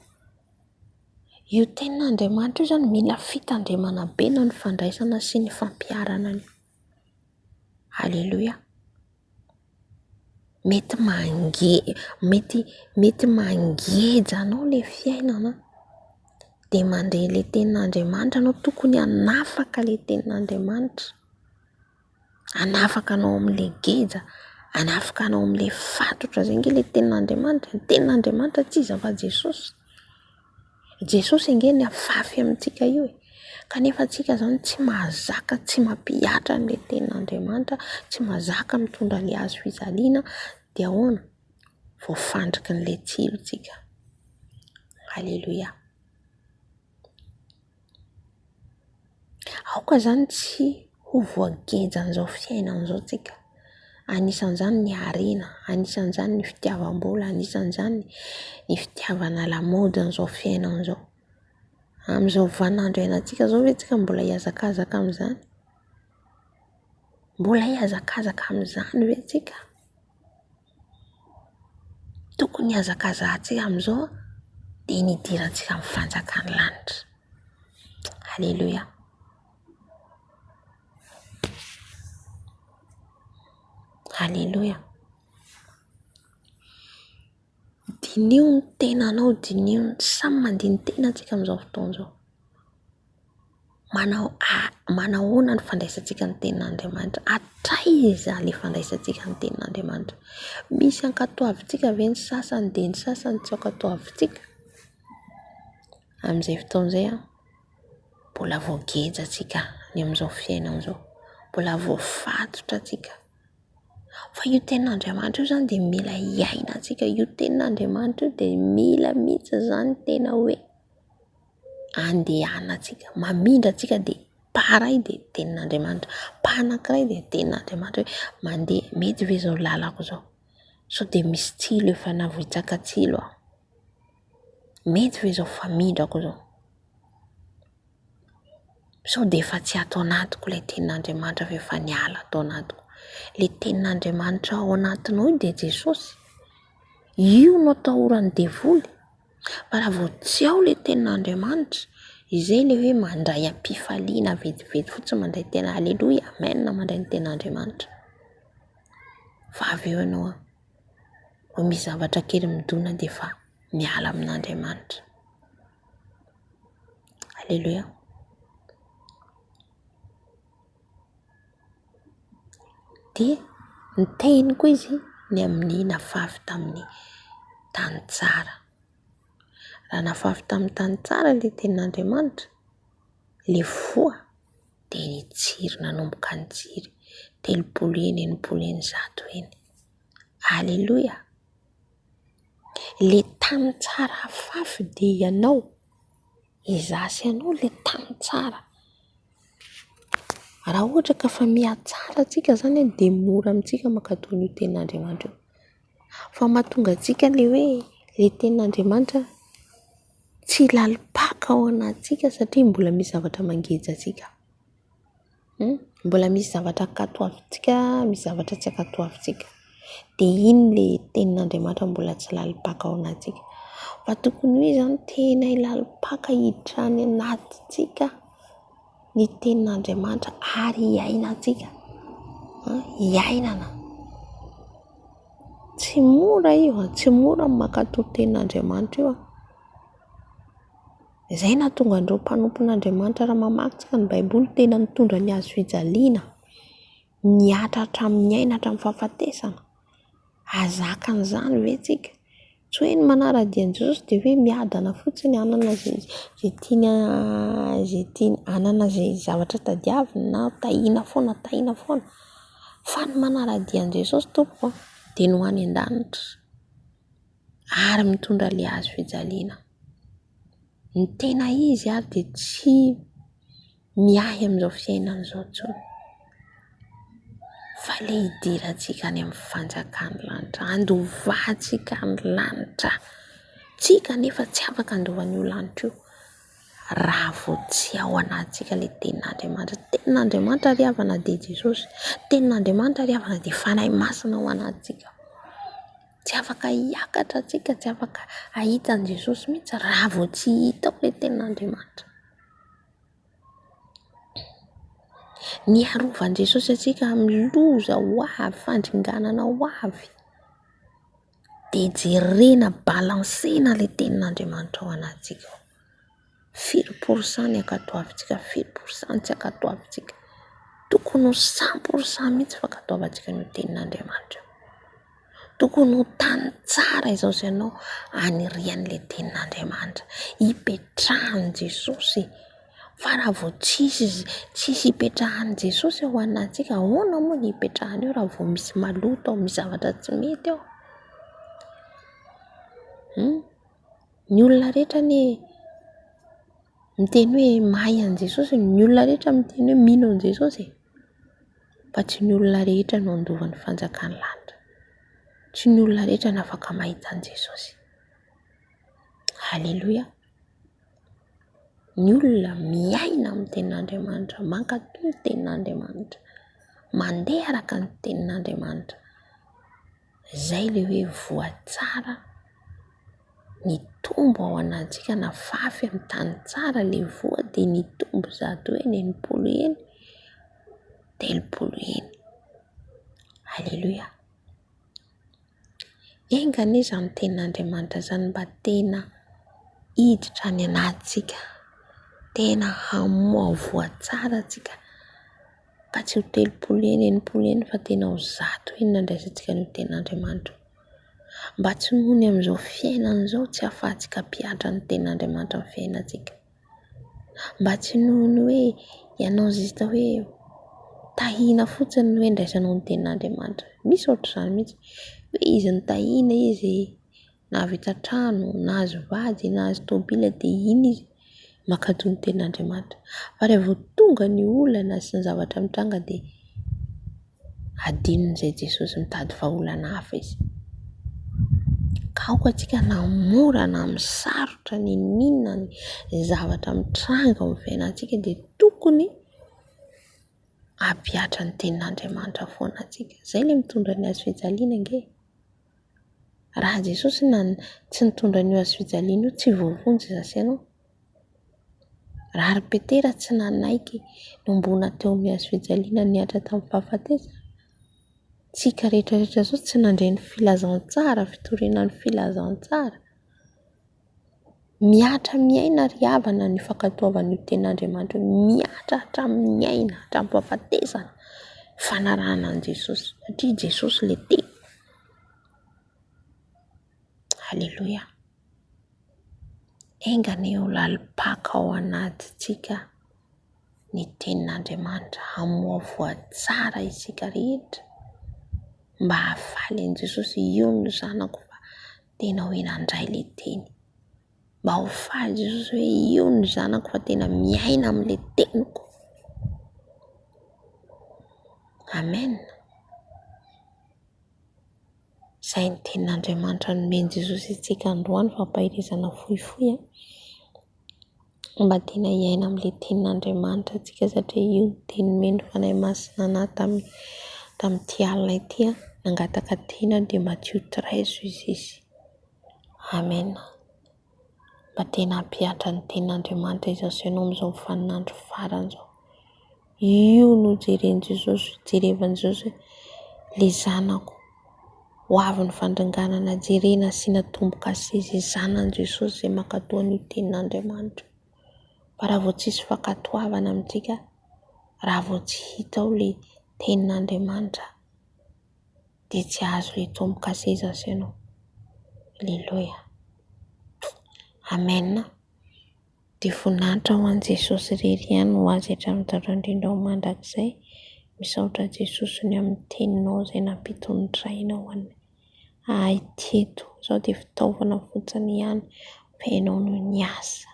Io tenin'Andriamanitra io izany mila fitandremana be na ny fandraisana sy ny fampiharana an'io. Aleloia. Mety mange- mety mety mangeja anao ilay fiainana dia mandre ilay tenin'Andriamanitra ianao, tokony hanafaka ilay tenin'Andriamanitra, hanafaka anao amin'ilay geja, hanafaka anao amin'ilay fatotra, izay ange ilay tenin'Andriamanitra, ny tenin'Andriamanitra tsy iza fa Jesosy. Jesosy ange ny afafy amintsika io e. Kanefa antsika izany tsy mahazaka, tsy mampihatra an'ilay tenin'Andriamanitra, tsy mahazaka mitondra ilay hazo fijaliana, dia ahoana? Voafandriky an'ilay tsilo tsika. Aleloia. Aoka izany tsy ho voagejan'izao fiainana izao tsika. Anisan'izany ny harena, anisan'izany ny fitiavam-bola, anisan'izany ny fitiavana lamaodin'izao fiainana izao. Amin'izao vaninandro iainantsika izao ve tsika mbola hihazakazaka amin'izany? Mbola hihazakazaka amin'izany ve tsika? Tokony hihazakazahantsika amin'izao dia ny hidirantsika amin'ny fanjakan'ny lanitra. Aleloia. Aleloia. Diniho ny tenanao, diniho ny, samy mandini-tena antsika amin'izao fotoana izao. Manao manahoana ny fandraisantsika ny tenin'Andriamanitra? Hatraiza ilay fandraisantsika ny tenin'Andriamanitra? Misy ankatoavintsika ve ny sasany dia ny sasany tsy ankatoavintsika? Amin'izay fotoana izay an, mbola voageja antsika ny amin'izao fiainana izao, mbola voafatotra antsika. Fa io tenin'Andriamanitra io izany dia mila iainantsika, io tenin'Andriamanitra io dia mila mihitsy izany tena hoe andehanantsika, mamindra antsika dia pareil dia tenin'Andriamanitra, pas anankiray dia tenin'Andriamanitra hoe mandeha, mety ve izao lalako izao? Sao dia misy tsilo efa navoitsaka tsilo aho? Mety ve izao famindrako izao? Sao dia efa tsy ato anatiko ilay tenin'Andriamanitra fa efa niala ato anatiko. Ilay tenin'Andriamanitra ao anatinao io dia Jesosy. Io no atahoran'ny devoly. Fa raha vao tsy ao ilay tenin'Andriamanitra, izay ilay hoe mandray am-pifaliana vetivety fotsiny, mandray tena aleloia, amen, mandray ny tenin'Andriamanitra. Fa avy eo ianao an, vao misy zavatra kely midona dia efa miala amin'Andriamanitra. Aleloia. Dia niteny koa izy ny amin'ny nafafy tamin'ny tany tsara. Raha nafafy tamin'ny tany tsara ilay tenin'Andriamanitra, ilay voa dia nitsiry nanomboka nitsiry, 30 heny, 60 heny, 100 heny. Aleloia! Ilay tany tsara afafy dia ianao, izaho sy ianao ilay tany tsara. Raha ohatra ka fa mihatsara tsika izany dia mora amintsika mankatò an'io tenin'Andriamanitra io. Fa mahatonga antsika ilay hoe ilay tenin'Andriamanitra tsy lalim-paka ao anatintsika satria mbola misy zavatra mangeja antsika. Mbola misy zavatra ankatoavintsika, misy zavatra tsy ankatoavintsika. Dia iny ilay tenin'Andriamanitra mbola tsy lalim-paka ao anatintsika. Fa tokony ho izy izany tena lalim-paka hiditra any anatintsika ny tenin'Andriamanitra ary hiainantsika, hiainana. Tsy mora io, tsy mora ny mankatò tenin'Andriamanitra io. Izay nahatonga an'ireo mpanompon'Andriamanitra raha mamaky tsika ny Baiboly tena nitondra ny hazo fijaliana, nihatra hatramin'ny aina hatramin'ny fahafatesana. Hahazaka an'izany ve tsika? Tsy hoe ny manara-dia an'i Jesosy dia hoe miadana fotsiny hanana izay izay tiany izay tiany hanana izay zavatra tadiaviny na tahiana foana tahiana foana. Fa ny manara-dia an'i Jesosy tompoko dia ny ho any an-danitra ary mitondra ilay hazo fijaliana. Ny tena izy ary dia tsy miahy amin'izao fiainana izao intsony fa ilay hidirantsika any amin'ny fanjakan'ny lanitra, handovantsika ny lanitra. Tsika anefa tsy afaka handova an'io lanitra io raha vao tsy ao anatintsika ilay tenin'Andriamanitra. Tenin'Andriamanitra ry havana dia Jesosy, tenin'Andriamanitra ry havana dia Fanahy Masina ao anatintsika. Tsy afaka hiakatra antsika, tsy afaka hahita an'i Jesosy mihitsy raha vao tsy hita ao ilay tenin'Andriamanitra. Ny harovan'i Jesosy antsika amin'ny loza ho avy, fandringanana ho avy, dia jerena, balancena ilay tenin'Andriamanitra ao anatintsika ao. Firy pour cent ny ankatoavintsika, firy pour cent ny tsy ankatoavintsika. Tokony ho cent pour cent mihitsy fankatoavantsika an'io tenin'Andriamanitra io. Tokony ho tany tsara izao sy ianao anirian'ilay tenin'Andriamanitra, hipetrahan'i Jesosy. Fa raha vao tsisy tsisy hipetrahan'i Jesosy ao anatintsika, ahoana moa ny hipetrahany eo raha vao misy maloto ao, misy zavatra tsy mety ao? Ny olona rehetra anie miteny hoe mahay an'i Jesosy, ny olona rehetra miteny hoe mino an'i Jesosy e. Fa tsy ny olona rehetra no handova ny fanjakan'ny lanitra. Tsy ny olona rehetra no afaka mahita an'i Jesosy. Aleloia. Ny olona miaina amin'ny tenin'Andriamanitra, mankatò ny tenin'Andriamanitra, mandeha araka ny tenin'Andriamanitra. Izay ilay hoe voa tsara nitombo ao anatintsika, nafafy amin'ny tany tsara ilay voa dia nitombo 100 heny, 60 heny, 30 heny. Aleloia. Enga anie izany tenin'Andriamanitra izany mba tena hiditra any anatintsika, tena hamoa voa tsara antsika ka tsy ho 30 heny, 60 heny fa tena ho 100 heny nandraisantsika an'io tenin'Andriamanitra io. Mba tsy noho ny amin'izao fiainana izao tsy ahafahantsika hampihatra ny tenin'Andriamanitra amin'ny fiainantsika. Mba tsy noho ny hoe ianao juste hoe tahina fotsiny ny hoe andraisanao ny tenin'Andriamanitra. Misy ohatr'izany mihitsy hoe izy nitahina izy nahavita trano, nahazo vady, nahazo tômôbila dia iny izy mankatò ny tenin'Andriamanitra. Fa raha vao tonga ny olana sy ny zavatra mitranga dia Adinon'izay Jesosy mitady vahaolana hafa izy. Ka aoka antsika na mora na amin'ny sarotra n'inon'inona ny zavatra mitranga ao amin'ny fiainantsika dia tokony hampihatra ny tenin'Andriamanitra foana antsika. Izay ilay mitondra ny hazo fijaliana ange. Raha Jesosy na tsy nitondra an'io hazo fijaliana io tsy voavonjy izaho sy ianao. Raha ry Petera tsy nanaiky nombona teo amin'ny hazo fijaliana nihatra tamin'ny fahafatesana, tsika rehetra rehetra izao tsy nandre ny filazantsara, fitoriana ny filazantsara. Mihatra miaina ry havana ny fankatoavan'io tenin'Andriamanitra io, mihatra hatramin'ny aina, hatramin'ny fahafatesana. Fanarahana an'i Jesosy satria Jesosy ilay teny. Aleloia. Enga anie ho lalim-paka ao anatintsika ny tenin'Andriamanitra, hamohavoa tsara isika rehetra mba hahafaly an'i Jesosy, io no zanako fa tena hoe nandray ilay teny. Mba ho faly Jesosy hoe io no zanako fa tena miaina amin'ilay teniko. Amen. Izay ny tenin'Andriamanitra nomen'i Jesosy antsika androany, fampaherezana fohifohy an. Mba tena hiaina amin'ilay tenin'Andriamanitra antsika satria io no teny nomen'ny Fanahy Masina anah tamin'ity alina ity an. Nangataka teny aho dia Matio 13 hoy izy. Amen. Mba tena hampihatra ny tenin'Andriamanitra izaho sy ianao amin'izao vaninandro farany izao. Io no jeren'i Jesosy, jerevan'i Jesosy hoe le zanako ho avy ny fandringanana, jerena asiana tombo-kase izay zanan'i Jesosy izay mankatò an'io tenin'Andriamanitra io. Fa raha vao tsisy fankatoavana amintsika, raha vao tsy hita ao le tenin'Andriamanitra dia tsy hahazo le tombo-kase izaho sy ianao. Aleloia. Amen. Dia voninahitra ho an'i Jesosy irery ihany ho azy hatramin'ny taloha indrindra ho mandrakizay. Misaotra Jesosy ny amin'ny teninao izay nampitondraina ho anay ahy teto. Izaho dia fitaovana fotsiny ihany fa ianao no niasa.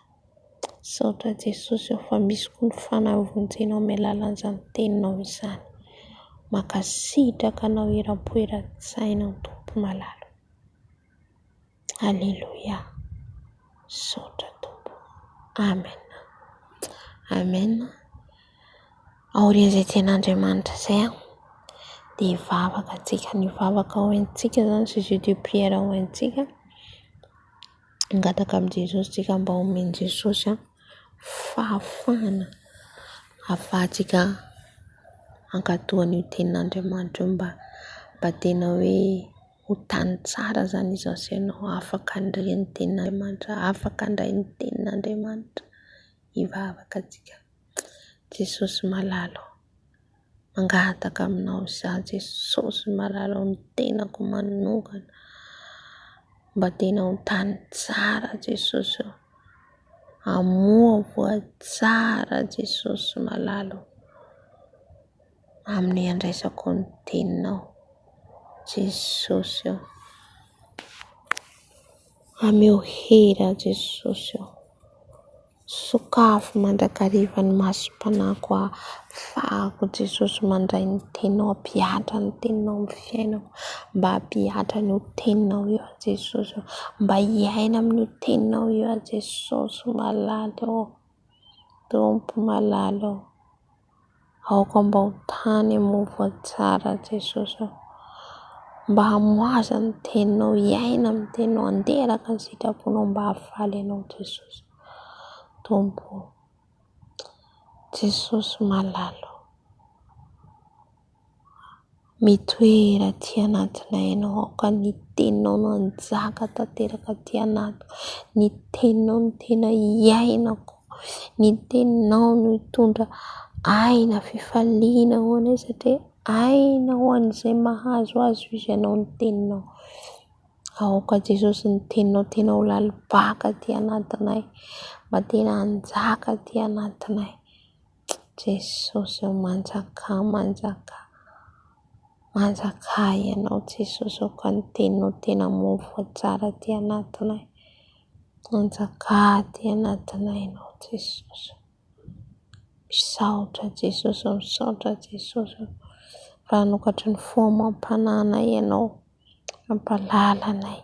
Misaotra Jesosy aho fa misy koa ny fanahy hovonjenao amin'ny alalan'izany teninao izany. Mankasitraka anao eram-po eran-tsaina Tompo malala. Aleloia. Misaotra Tompo. Amen. Amen. Aorian'izay tenin'Andriamanitra izay an, dia hivavaka antsika. Ny vavaka ho entintsika izany, sujet de prière ho entintsika. Hangataka amin'i Jesosy isika mba homen'i Jesosy fahafahana ahafahantsika hankatò an'io tenin'Andriamanitra io mba mba tena hoe ho tany tsara izany izaho sy ianao, afaka handre ny tenin'Andriamanitra, afaka handray ny tenin'Andriamanitra. Hivavaka antsika. Jesosy malala ô, mangataka aminao izaho Jesosy malala ô, ny tenako manokana mba tena ho tany tsara Jesosy ô, hamoa voa tsara Jesosy malala ô, amin'ny handraisako ny teninao Jesosy ô, ameo hery aho Jesosy ô. Sokafy mandrakariva ny masom-panahiko ahafahako Jesosy mandray ny teninao, hampihatra ny teninao amin'ny fiainako, mba hampihatra an'io teninao io aho Jesosy ô, mba hiaina amin'io teninao io aho Jesosy malala ô, Tompo malala ô. Aoka mba ho tany hamoa voa tsara Jesosy ô. Mba hamohaza ny teninao, hiaina amin'ny teninao, handeha araka ny sitraponao mba hahafaly anao Jesosy. Tompo ô. Jesosy malala ô. Mitoera aty anatinay Ianao, aoka ny teninao no hanjaka tanteraka aty anatiko, ny teninao no tena iainako, ny teninao no hitondra aina, fifaliana ho anay satria aina ho an'izay mahazo azy hoy Ianao ny teninao. Aoka Jesosy ny teninao tena ho lalim-paka aty anatinay, mba tena hanjaka aty anatinay. Jesosy ô manjakà manjakà manjakà ianao Jesosy ô ka ny teninao tena mofo tsara aty anatinay manjakà aty anatinay ianao Jesosy misaotra Jesosy ô misaotra Jesosy ô fa hanokatra ny fo amam-panahinay ianao hampahalala anay.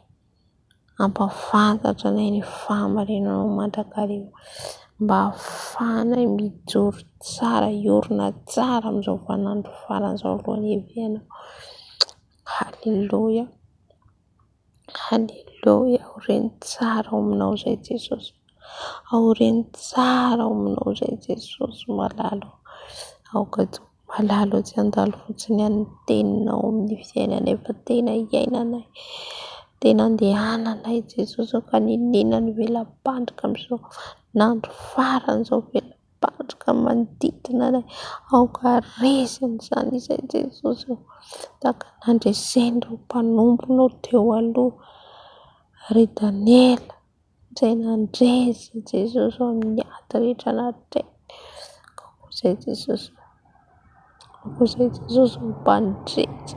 Hampahafantatra anay ny fahamarinanao mandrakariva mba hahafahanay mijoro tsara, hiorina tsara amin'izao vaninandro farany izao alohan'ny hiavianao. Haleloia, haleloia, aoreno tsara ao aminao izay Jesosy, aoreno tsara ao aminao izay Jesosy malala ô. Aoka Tompo. Malala tsy handalo fotsiny ihany ny teninao amin'ny fiainanay fa tena iainanay, tena andehananay Jesosy ô, ka n'inon'inona ny vela-pandrika amin'izao vaninandro farany izao vela. mipandroka manodidina anay. Aoka haresy an'izany izahay Jesosy ô. Tahaka ny nandresen'ireo mpanomponao teo aloha, ry Daniela izay nandresy Jesosy ô amin'ny ady rehetra natrehiny. Aoka izahay Jesosy ô. Aoka izahay Jesosy ho mpandresy,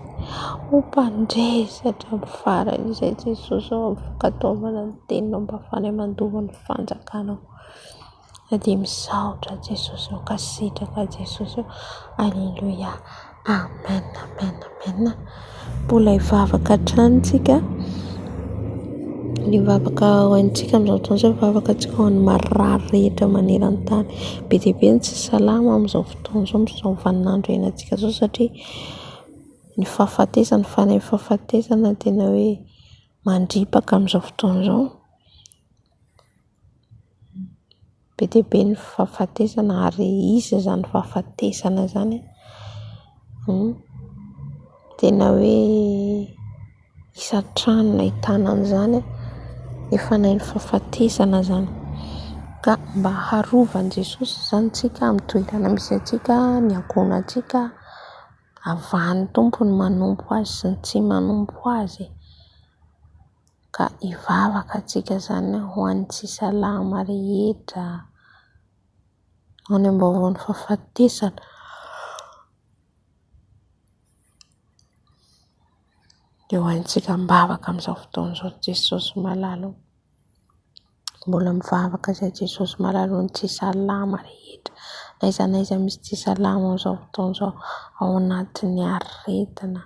ho mpandresy hatramin'ny farany izahay Jesosy ô, amin'ny fankatoavana ny teninao mba hahafahanay mandova ny fanjakanao. Na dia misaotra Jesosy ô, mankasitraka Jesosy ô. Aleloia. Amen, amen, amen. Mbola hivavaka hatrany tsika. Ny vavaka ho antsika amin'izao fotoana izao, vavaka antsika ho an'ny marary rehetra maneran-tany. Be dia be ny tsy salama amin'izao fotoana izao, amin'izao vaninandro iainantsika izao satria ny fahafatesana, ny fanahin'ny fahafatesana tena hoe mandripaka amin'izao fotoana izao. Be dia be ny fahafatesana ary iza izany fahafatesana izany an? Tena hoe isan-trano no ahitana an'izany an, ny fanahin'ny fahafatesana izany. Ka mba harovan'i Jesosy izany isika amin'ny toerana misy antsika, ny ankohonantsika, havahan'ny Tompo ny manompo Azy sy ny tsy manompo Azy. Ka hivavaka antsika izany ho an'ny tsy salama rehetra, any am-baovan'ny fahafatesana. Dia ho antsika am-bavaka amin'izao fotoana izao Jesosy malala ô. Mbola mivavaka izay Jesosy malala ô ny tsy salama rehetra. Na aiza na aiza misy tsy salama amin'izao fotoana izao, ao anatin'ny aretina.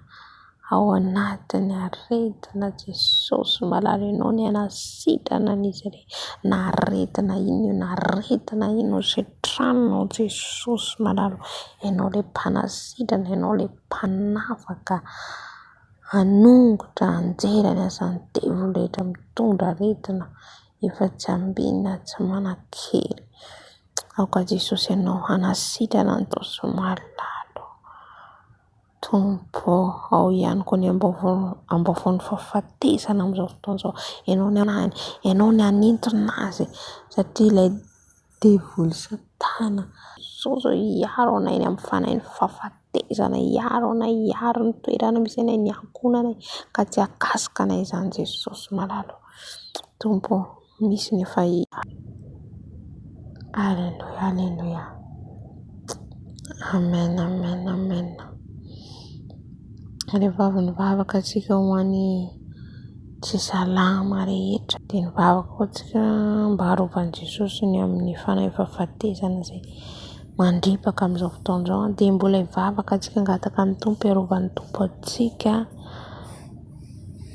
Ao anatin'ny aretina Jesosy malala Ianao ny hanasitrana an'izy ireny na aretina inona io na aretina inona io sitraninao Jesosy malala ô. Ianao ilay mpanasitrana, Ianao ilay mpanafaka, hanongotra, hanjera ny asan'ny devoly rehetra mitondra aretina efa tsy ambinina, tsy manan-kery. Aoka Jesosy Ianao hanasitrana an'i Jesosy malala ô. Tompo ô, ao ihany koa ny ambaovaon'ny fahafatesana amin'izao fotoana izao. Ianao no anahiny, Ianao no hanintona azy satria ilay devoly satana Jesosy ô hiaro anay ny amin'ny fanahin'ny fahafatesana, hiaro anay, hiaro ny toerana misy anay, ny ankohonanay ka tsy hahakasika anay izany Jesosy malala ô. Tompo ô, misy ny efa Aleloia, aleloia. Amen, amen, amen. Rehefa avy nivavaka antsika ho an'ny tsy salama rehetra dia nivavaka koa antsika mba harovan'i Jesosy ny amin'ny fanahy fahafatesana izay mandripaka amin'izao fotoana izao. Dia mbola hivavaka antsika hangataka amin'ny Tompo hiarovan'ny Tompo antsika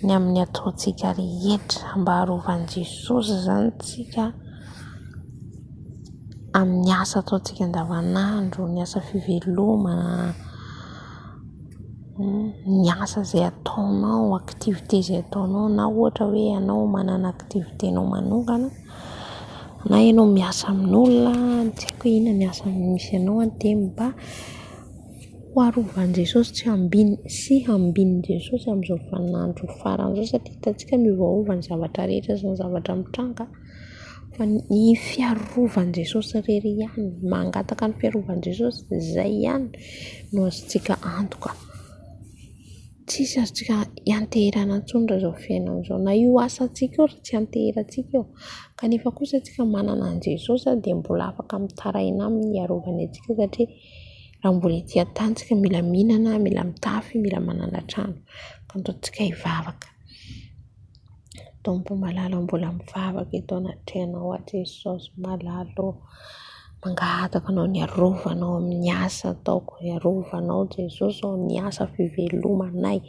ny amin'ny ataontsika rehetra mba harovan'i Jesosy izany tsika amin'ny asa ataontsika andavanandro, ny asa fivelomana, ny asa izay ataonao, activité izay ataonao na ohatra hoe ianao manana activité-nao manokana na ianao miasa amin'olona, tsy haiko hoe inona ny asa misy anao dia mba ho arovan'i Jesosy tsy hambin- sy hambinin'i Jesosy amin'izao vaninandro farany izao satria hitantsika miovaova ny zavatra rehetra sy ny zavatra mitranga fa ny fiarovan'i Jesosy irery ihany, mangataka ny fiarovan'i Jesosy, izay ihany no azontsika antoka. Tsisy azontsika ianteherana intsony raha izao fiainana izao, na io asantsika io ary tsy ianteherantsika io, kanefa kosa isika manana an'i Jesosy dia mbola afaka mitaraina aminy hiarovany antsika satria raha mbola ety an-tany isika mila mihinana, mila mitafy, mila manana trano, ka andao tsika hivavaka. Tompo malala mbola mivavaka eto anatrehanao aho Jesosy malala ô. Mangataka anao ny arovanao amin'ny asa ataoko, ny arovanao Jesosy ô ny asa fivelomanay.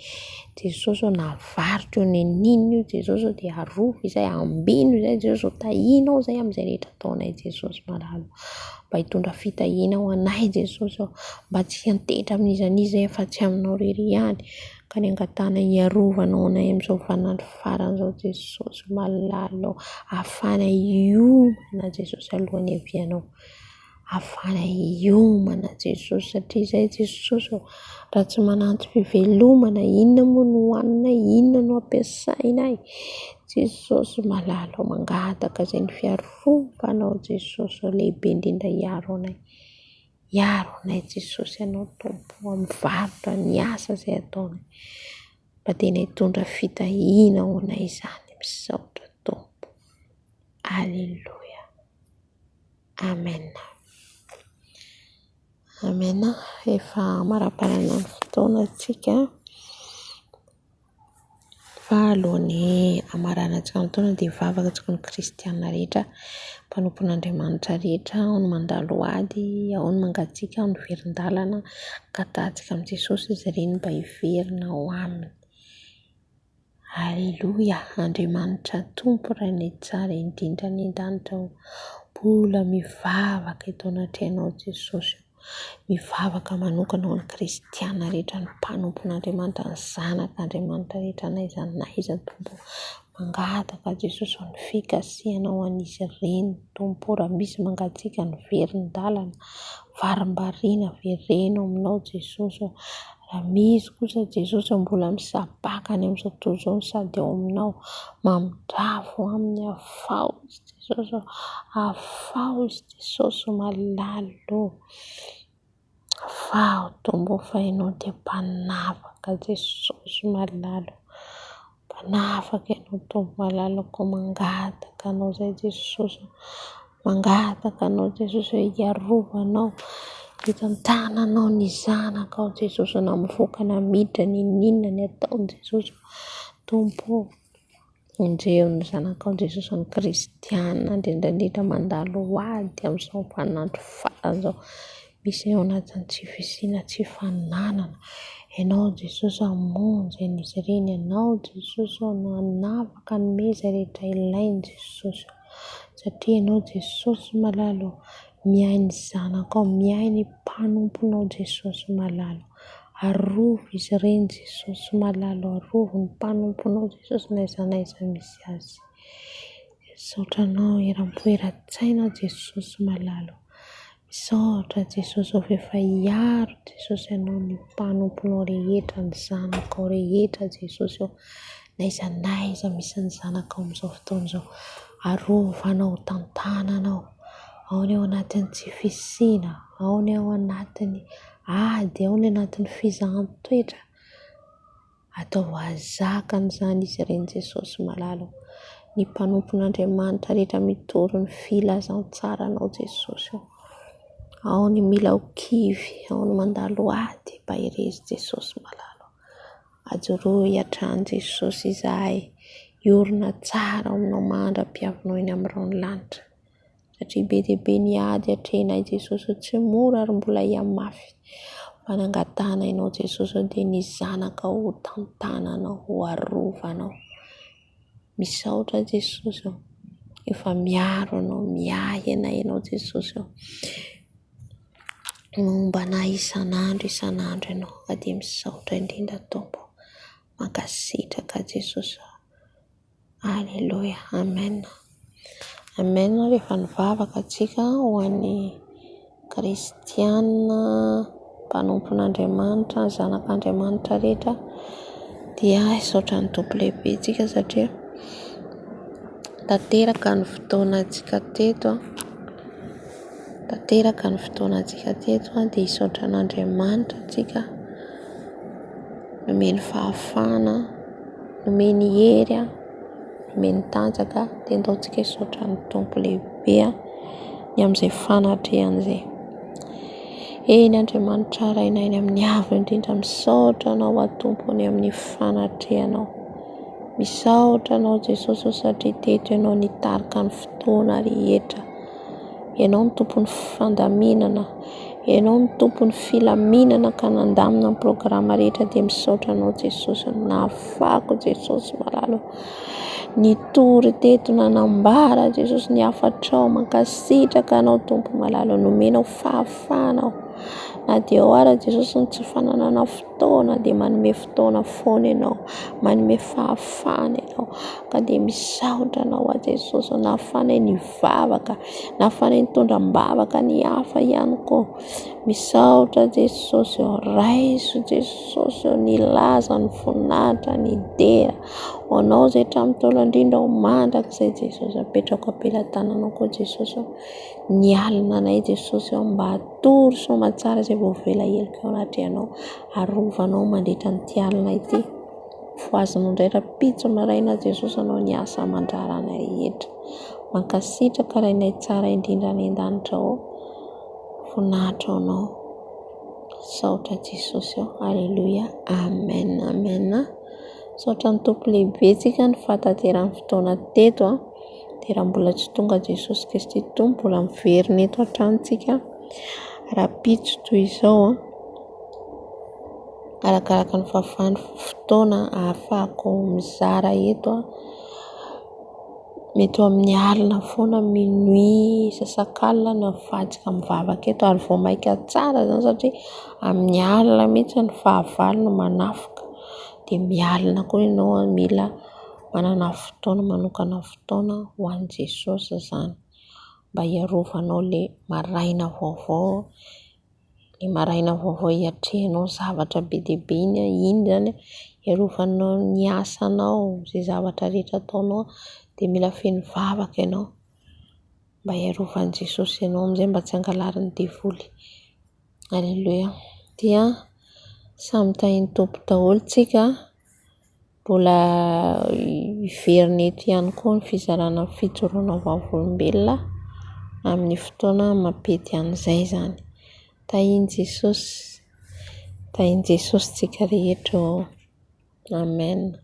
Jesosy ô na varotra io na n'inona io Jesosy ô dia arovy izahay, ambino izahay Jesosy ô, tahianao izahay amin'izay rehetra ataonay Jesosy malala ô. Mba hitondra fitahiana ho anay Jesosy ô, mba tsy hiantehitra amin'iza n'iza izahay fa tsy aminao irery ihany. Ka ny angatahana hiarovanao anay amin'izao vaninandro farany izao Jesosy malala ô, ahafahana hiomana Jesosy alohan'ny hiavianao, ahafahana hiomana Jesosy satria izahay Jesosy ô, raha tsy mananty fivelomana inona moa no hohaninay, inona no. no ampiasainay. Jesosy malala ô, mangataka izay ny fiarovanao Jesosy ô, lehibe indrindra hiaro anay. Hiaro anay Jesosy Ianao Tompo amin'ny varotra, ny asa izay ataonay. Mba tena hitondra fitahiana ho anay izany. Misaotra Tompo. Aleloia. Amen. Amen. Efa amaraparana ny fotoana tsika. Fa alohan'ny hamaranantsika ny taona dia hivavaka antsika ny kristiana rehetra, mpanompon'Andriamanitra rehetra, ao ny mandalo ady, ao ny mangatsiaka, ao ny verin-dalana. Angatahantsika amin'i Jesosy izy ireny mba hiverina ao aminy. Aleloia! Andriamanitra Tompo Rainay tsara indrindra any an-danitra ô, mbola mivavaka eto anatrehanao Jesosy ô. Mivavaka manokana ho an'ny kristiana rehetra, ny mpanompon'Andriamanitra, ny zanak'Andriamanitra rehetra n'aiza n'aiza Tompo ô. Mangataka Jesosy ô ny fikasihana ho an'izy ireny Tompo ô, raha misy mangatsiaka ny verin-dalana, varimbariana vereno aminao Jesosy ô. Raha misy kosa Jesosy ô mbola misabaka any amin'izao tontolo izao sady ao aminao, mamindrafo aminy afaho izy Jesosy ô, afaho izy Jesosy malala ô, afaho Tompo ô fa Ianao dia mpanafaka Jesosy malala ô, mpanafaka Ianao Tompo malala koa mangataka Anao izay Jesosy ô. Mangataka Anao Jesosy hoe hiarovanao, hitantananao ny zanakao Jesosy na mivoaka na miditra n'inon'inona ny ataony Jesosy. Tompo ô, vonjeo ny zanakao Jesosy, ny kristiana indrindra indrindra mandalo ady amin'izao vaninandro farany izao. Misy ao anatin'ny tsy fisiana, tsy fananana. Ianao Jesosy hamonjy an'izy ireny, Ianao Jesosy no hanavaka, hanome izay rehetra ilainy Jesosy. Satria Ianao Jesosy malala ô, miahy ny zanakao, miahy ny mpanomponao Jesosy malala ô. Arovy izy ireny Jesosy malala ô, arovy ny mpanomponao Jesosy n'aiza n'aiza misy azy. Misaotra Anao eram-po eran-tsaina Jesosy malala ô. Misaotra Jesosy ô fa efa hiaro Jesosy Ianao ny mpanomponao rehetra, ny zanakao rehetra Jesosy ô. N'aiza n'aiza misy ny zanakao amin'izao fotoana izao, arovanao, tantananao. Ao ny ao anatin'ny tsy fisiana, ao ny ao anatin'ny ady, ao ny anatin'ny fizahan-toetra. Ataovy hahazakany izany izy ireny Jesosy malala ô. Ny mpanompon'Andriamanitra rehetra mitory ny filazantsaranao Jesosy ô. Ao ny mila ho kivy, ao ny mandalo ady, mpaherezo Jesosy malala ô. Ajoroy hatrany Jesosy izahay, hiorina tsara ao aminao mandra-piavinao eny amin'ny rahon'ny lanitra. Satria be dia be ny ady atrehinay Jesosy ô, tsy mora ary mbola hihamafy. Fa ny angatahana Ianao Jesosy ô dia ny zanakao ho tantananao, ho arovanao. Misaotra Jesosy ô, efa miaro Anao, miahy anay Ianao Jesosy ô. Momba anay isan'andro isan'andro Ianao ka dia misaotra indrindra Tompo. Mankasitraka Jesosy ô. Aleloia, amen. Amen, rehefa nivavaka tsika ho an'ny kristiana, mpanompon'Andriamanitra, zanak'Andriamanitra rehetra dia hisaotra ny Tompo lehibe tsika satria tanteraka ny fotoanantsika teto, tanteraka ny fotoanantsika teto dia hisaotra an'Andriamanitra tsika nomeny fahafahana. Nomeny hery, nomeny tanjaka dia ndao tsika hisaotra ny Tompo lehibe ny amin'izay fanatrehany izay. Eny Andriamanitra Rainay any amin'ny avo indrindra, misaotra Anao aho Tompo ny amin'ny fanatrehanao. Misaotra Anao Jesosy satria teto Ianao nitarika ny fotoana rehetra. Ianao no tompon'ny fandaminana, Ianao no tompon'ny filaminana ka nandamina ny programa rehetra dia misaotra Anao Jesosy nahafahako Jesosy malala ô. Nitory teto nanambara Jesosy ny hafatrao, mankasitraka Anao Tompo malala ô, nomenao fahafahana aho na dia eo ara Jesosy ny tsy fananana fotoana. fotoana dia manome fotoana foana Ianao, manome fahafahana Ianao. Ka dia misaotra Anao aho Jesosy ô, nahafahanay nivavaka, nahafahanay nitondra am-bavaka ny hafa ihany koa. Misaotra Jesosy ô, raiso Jesosy ô ny laza, ny voninahitra, ny dera ho Anao izay hatramin'ny taona indrindra ho mandrakizay Jesosy. Apetrako am-pelatananao koa Jesosy ô ny alina anay Jesosy ô, mba hatory soamantsara izay voavela heloka eo anatrehanao. Arovanao mandritra an'ity alina ity. Vohazinao indray rahampitso maraina Jesosy hanao ny asa aman-draharahanay rehetra. Mankasitraka Rainay tsara indrindra any an-danitra ô. Voninahitra ho Anao. Misaotra Jesosy ô. Aleloia. Amen. Amen. Misaotra ny Tompo lehibe tsika ny fahatanterahan'ny fotoana teto a. Dia raha mbola tsy tonga Jesosy Kristy Tompo, mbola miverina eto hatrany tsika rahampitso toy izao a. Arakaraka ny fahafahan'ny fotoana ahafahako mizara eto a. Mety ho amin'ny alina foana, minuit, sasak'alina no ahafahantsika mivavaka eto ary vao mainka tsara izany satria amin'ny alina mihitsy ny fahavalo no manafoka. Dia mialina koa ianao mila manana fotoana, manokana fotoana ho an'i Jesosy izany mba hiarovanao ilay maraina vaovao. Ny maraina vaovao hiatrehanao zavatra be dia be iny, iny izany hiarovanao ny asanao, izay zavatra rehetra ataonao dia mila feno vavaka ianao mba hiarovan'i Jesosy anao amin'izay mba tsy hangalarin'ny devoly. Aleloia. Dia samy tahin'ny Tompo daholo tsika. Mbola hiverina eto ihany koa ny fizarana ny fijoroana vavolombelona amin'ny fotoana mampety an'izay izany. Tahin'i Jesosy, tahin'i Jesosy tsika rehetra ô. Amen.